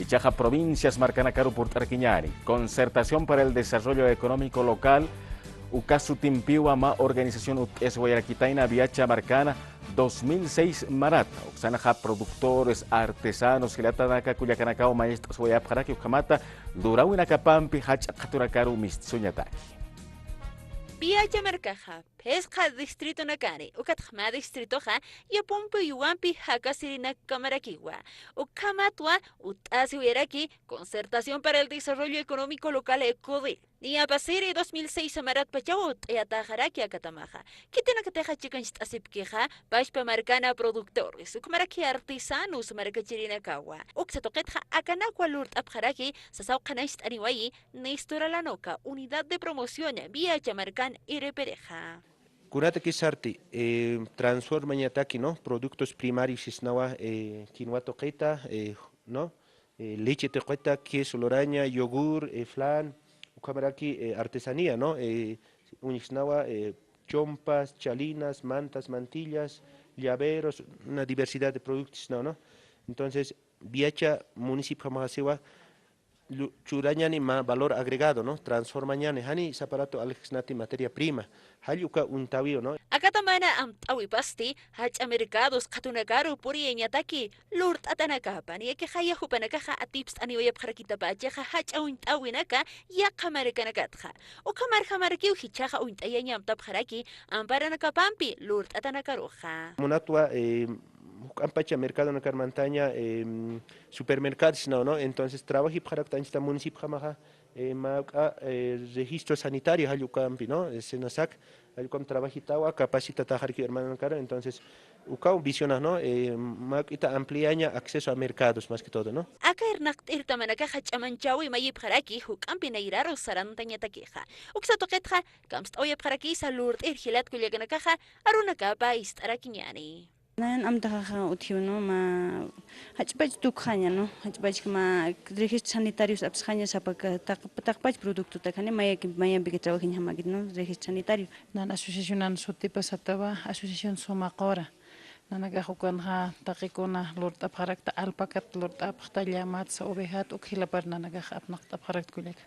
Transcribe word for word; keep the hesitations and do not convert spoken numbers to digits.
Ichaxa provincias markanakaru purt'arakiñäni. Concertación para el Desarrollo Económico Local, uka sutimpiwa mä organización utt'asiwayarakitayna Viacha markana dos mil seis marata. Uksanxa productores, artesanos, jilatanaka kullakanakaw mayacht'asiwayapxaraki, ukhamata luräwinakapampi jach'a qhatunakaru mistsuñataki. Viacha markaxa phisqa distritonakani, ukatxa mä distritoxa yapumpi uywampi jakasirinak kamarakiwa. Ukhamatwa utt'asiwayaraki Concertación para el Desarrollo Económico Local, CODEL. Niya pasiri dos mil seis maratpachaw utt'ayatäxaraki akatamaxa. Khitinakatixa chikancht'asipkixa, pachpa markana productores, ukhamaraki artesanos markachirinakawa. Uksa tuqitxa akanakwa lurt'apxaraki, sasaw qhanañcht'aniwayi, Néstor Alanoca, Unidad de Promoción Viacha markan irpirixa. Kunatakis sarti, eh, transformañataki, ¿no? Productos primarios sisnawa, eh, quinoa tuqita, eh, ¿no? Eh, leche tuqita, queso luraña, yogur, eh, flan, ukhamaraki, eh, artesanía, ¿no? Eh, uñjsnawa, eh, chompas, chalinas, mantas, mantillas, llaveros, una diversidad de productos, ¿no? ¿No? Entonces, Viacha municipio jamaxasiwa, lu-, churañani mä valor agregado, ¿no? Transformañani, jani saparato aljsnati materia prima, jall uka uñtäwiw, ¿no? Akatamana amt'äwipasti, jach'a mercados qhatunakaru puriyañataki lurt'atanakapa, niyakixaya jupanakaxa atipst'aniwayapxarakitapachixa jach'a uñt'äwinaka yaqha markanakatxa. Ukhamarjamarakiw jichhaxa uñt'ayaña amtapxaraki amparanakapampi lurt'atanakaruxa. Munatwa, eh, juk'ampacha mercadonakar mantaña, em, supermercados, ¿no? ¿No? Entonces, trabajipxarakta anchhita municipio jamaxa, eh, mä juk'a, eh, registro sanitario, jall ukampi, ¿no? Eh, SENASAC, jall ukamp trabajitawa, capacitatäxaraki hermanonakar, entonces, ukaw visionax, ¿no? Eh, mä juk'ita ampliaña acceso a mercados, más que todo, ¿no? Aka irnaqt'irtamanakaxa ch'amanchäwi mayipxaraki, juk'ampi nayraru sarantañatakixa. Uksa tuqitxa, kamst'awayapxarakisa lurt'ir jilat kullakanakaxa, arunakapa ist'arakiñäni. Nayan amtaxaxa utjiw, ¿no? Mä jach'pach tukxaña, ¿no? Jach'pach mä registro sanitarios apsxaña sapa ka-, taq-, taqpach productotakani mayaki-, mayampikiw trabajañjamakit, ¿no? Registro sanitario. Nan asociacionan sutipa satawa, Asociación Suma Qura. Nanakax ukanxa taqikuna lurt'apxarakta, alpacat lurt'apxta, llamatsa, ovejat, uk jilapar nanakax apnaqt'apxarakta kullaka.